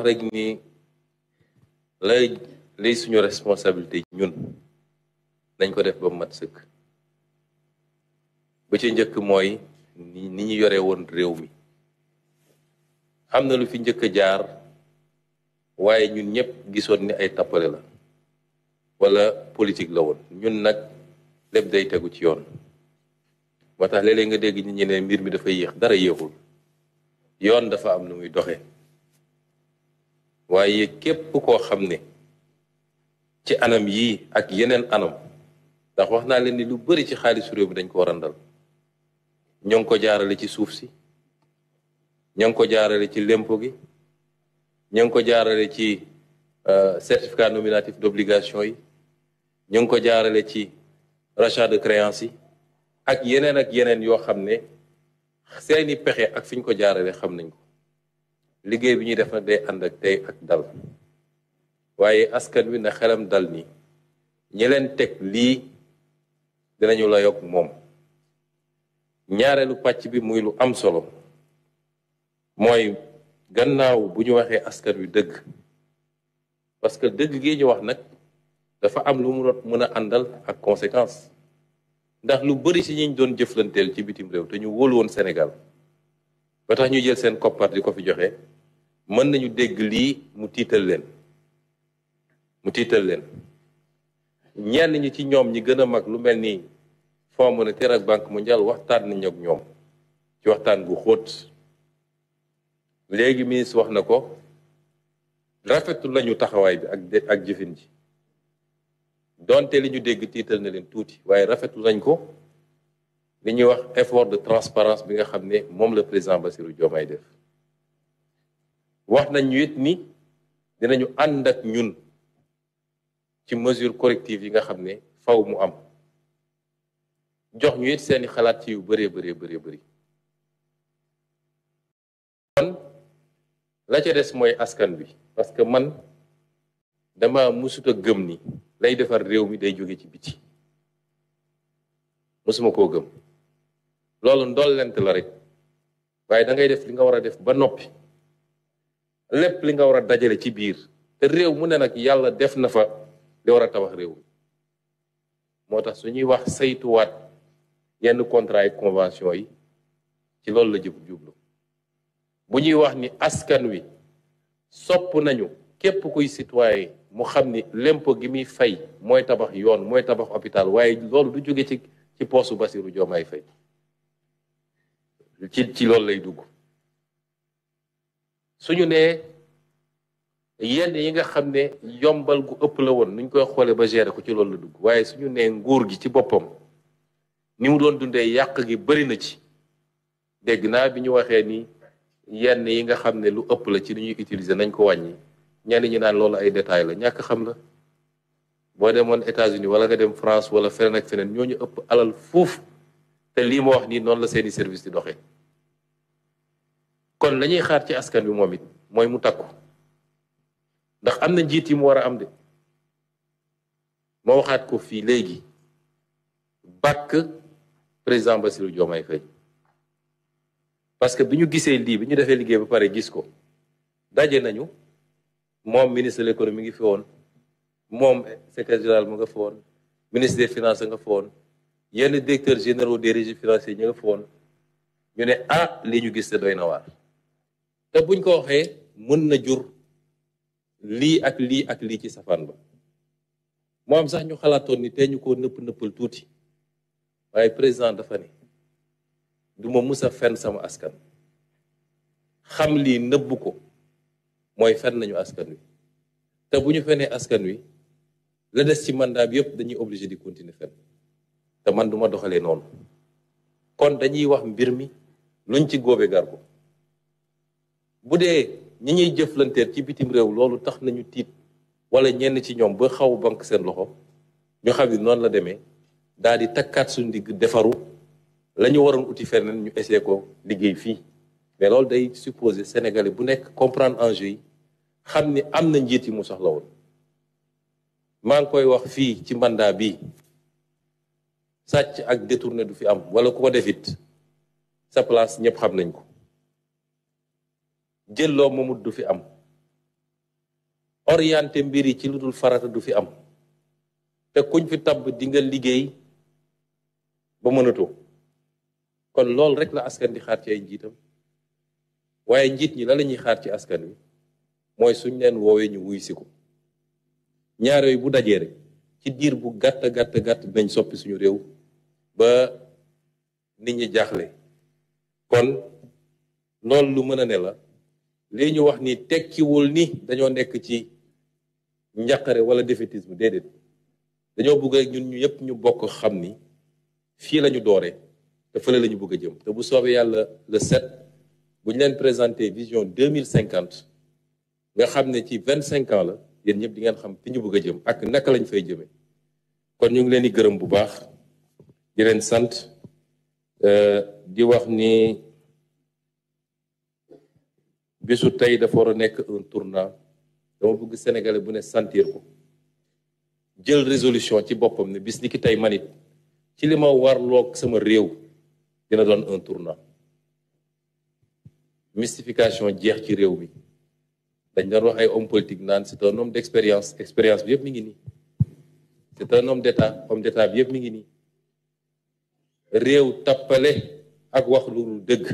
wax rek ni lay suñu responsabilité ñun nañ ko def ba mat sëkk. ba ci njëkk mooy ni ñu yore woon réew mi am na lu fi njëkk a jaar waaye ñun ñëpp gisoon ni ay tappale la wala politique la woon. ñun nag lépp day tegu ci yoon. moo tax léeg-léeg nga dégg nit ñi ne mbir mi dafa yéex, dara yéexul. yoon dafa am nu muy doxe waaye képp koo xam ne ci anam yii ak yeneen anam, ndax wax naa leen ni lu bari ci xaalisu réew mi dañ ko randal. ñoo ngi ko jaarale ci suuf si, ñoo ngi ko jaarale ci lempo gi, ñoo ngi ko jaarale ci certificat nominatif d'obligation yi, ñoo ngi ko jaarale ci rachat de créance yi ak yeneen yoo xam ne seeni pexe ak fi ñu ko jaarale xam nañ ko. liggéey bi ñuy def nag day ànd ak tey ak dal, waaye askan wi na xelam dal ni ñi leen teg lii dinañu la yokk moom. ñaareelu pàcc bi muy lu am solo mooy gannaaw bu ñu waxee askan wi dëgg, parce que dëgg gi ñu wax nag dafa am lu mu mën a àndal ak conséquence. ndax lu bari ci ñiñ doon jëflanteel ci bitim réew te ñu wóolu woon Sénégal ba tax ñu jël seen koppar di ko fi joxe, mën nañu dégg lii mu tiital leen. ñenn ñi ci ñoom ñi gën a mag lu mel ni Fonds monétaire ak Banque mondiale waxtaan nañu ak ñoom ci waxtaan gu xóot. léegi ministre wax na ko, rafetu lañu taxawaay bi ak jëfin ji, donte li ñu dégg tiital na leen tuuti, waaye rafetu nañ ko li ñuy wax effort de transparence bi nga xam ne moom la président Bassirou Diomaye def. wax nañ ñu it ni dinañu ànd ak ñun ci mesure corrective yi nga xam ne faw mu am, jox ñu it seeni xalaat ci yu bëree bëri. kon la ca des mooy askan bi, parce que man dama mësut a gëm ni lay defar réew mi day jóge ci biti. mësuma koo gëm. loolu ndollent la rek, waaye da ngay def li nga war a def ba noppi, lépp li nga war a dajale ci biir. te réew mu ne nag yàlla def na fa li war a tabax réew mi. moo tax su ñuy wax saytuwaat yenn contrat yi convention yi ci loolu la jublu. bu ñuy wax ni askan wi sopp nañu képp kuy citoyen mu xam ni lempo gi muy fay mooy tabax yoon, mooy tabax hôpital, waaye loolu du jóge ci poosu Bassirou Diomaye Faye. ci loolu lay dugg. suñu nee yenn yi nga xam ne yombal gu ëpp la woon nuñ koy xoolee ba gérer ko, ci loolu la dugg. waaye suñu nee nguur gi ci boppam ni mu doon dundee yàq gi bari na ci. dégg naa bi ñu waxee ni yenn yi nga xam ne lu ëpp la ci li ñuy utiliser nañ ko wàññi, ñenn ñi naan loolu ay détails la. ñàkk xam la. boo demoon États-Unis wala nga dem France wala feneen ak feneen, ñooñu ëpp alal fuuf, te lii ma wax nii noonu la seeni service di doxee. kon la ñuy xaar ci askan bi moom it mooy mu takku, ndax am na njiit yi mu war a am de. ma waxaat ko fii léegi, bàkk président Bassirou Diomaye Faye, parce que bi ñu gisee lii, bi ñu defee liggéey ba pare gis ko, daje nañu. moom ministre de l'économie ngi fi woon, moom secrétaire général mu nga fa woon, ministre des finances nga fa woon, yenn directeurs généraux des régies financiers ñu nga fa woon. ñu ne lii ñu gis te doy na waar. te buñ ko waxee mën na jur lii ak lii ci safaan ba. moo am sax ñu xalaatoon ni te ñu ko nëppal tuuti, waaye président dafa ne du ma mus a fen sama askan. xam lii nëbb ko mooy fen nañu askan wi, te bu ñu fenee askan wi la des ci mandat bi yëpp dañuy obligé di continuer fen, te man duma doxalee noonu. kon dañuy wax mbir mi luñ ci góobe gar ko. bu dee ñi ñuy jëflanteel ci bitim réew loolu tax nañu tiit, wala ñenn ci ñoom ba xaw banque seen loxo, ñu xam ni noonu la demee, daal di takkaat suñu ndigg defaru, la ñu waroon uti feneen ñu essayé ko liggéey fii. mais loolu day supposé sénégalais bu nekk comprendre enjeu yi, xam ni am na njiit yi mu soxla woon. maa ngi koy wax fii ci mandat bi, sàcc ak détourné du fi am, wala ku ko defit sa place ñëpp xam nañ ko. jëlloo moomut du fi am, orienté mbir yi ci lu dul farata du fi am te kuñ fi tabb di nga liggéey ba mënatoo kon loolu rek la askan di xaar ci ay njiitam waaye njiit ñi la ñuy xaar ci askan wi mooy suñ leen woowee ñu wuy si ko ñaar yooyu bu dajee rek ci diir bu gàtt dinañ soppi suñu réew ba nit ñi jaaxle kon loolu lu mën a ne la lii ñu wax ni tekkiwul ni dañoo nekk ci njàqare wala défaitisme déedéet dañoo bëgg rek ñun ñu yëpp ñu bokk xam ni fii lañu doore te fële la ñu bëgg a jëm te bu soobee yàlla le 7 bu ñu leen présenté vision 2050 nga xam ne ci 25 ans la yéen ñëpp di ngeen xam fi ñu bëgg a jëm ak naka lañ fay jëmee kon ñu ngi leen di gërëm bu baax di leen sant di wax ni bisu tey dafa war a nekk un tournant dama bëgg sénégalais bu ne sentir ko jël résolution ci boppam ne bis ni ki tey manit ci li ma warloog sama réew dina doon un tournant mystification jeex ci réew mi dañ doon wax ay homme politique naan c'est un homme d'expérience expérience bi yëpp mi ngi nii c'est un homme d'état bi yëpp mi ngi nii réew tappale ak wax lu dëgg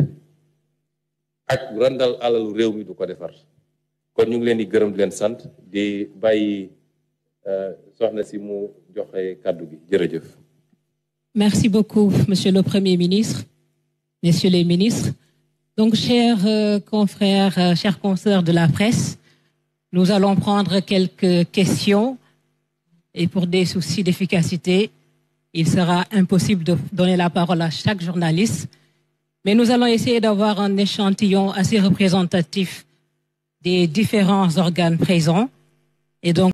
ak randal alalu réew mi du ko defar kon ñu ngi leen di gërëm di leen sant di bàyyi soxna si mu joxe kàddu gi jërëjëf. Merci beaucoup, Monsieur le Premier ministre, Messieurs les ministres. Donc, chers confrères, chers consoeurs de la presse, nous allons prendre quelques questions et pour des soucis d'efficacité, il sera impossible de donner la parole à chaque journaliste. Mais nous allons essayer d'avoir un échantillon assez représentatif des différents organes présents. Et donc,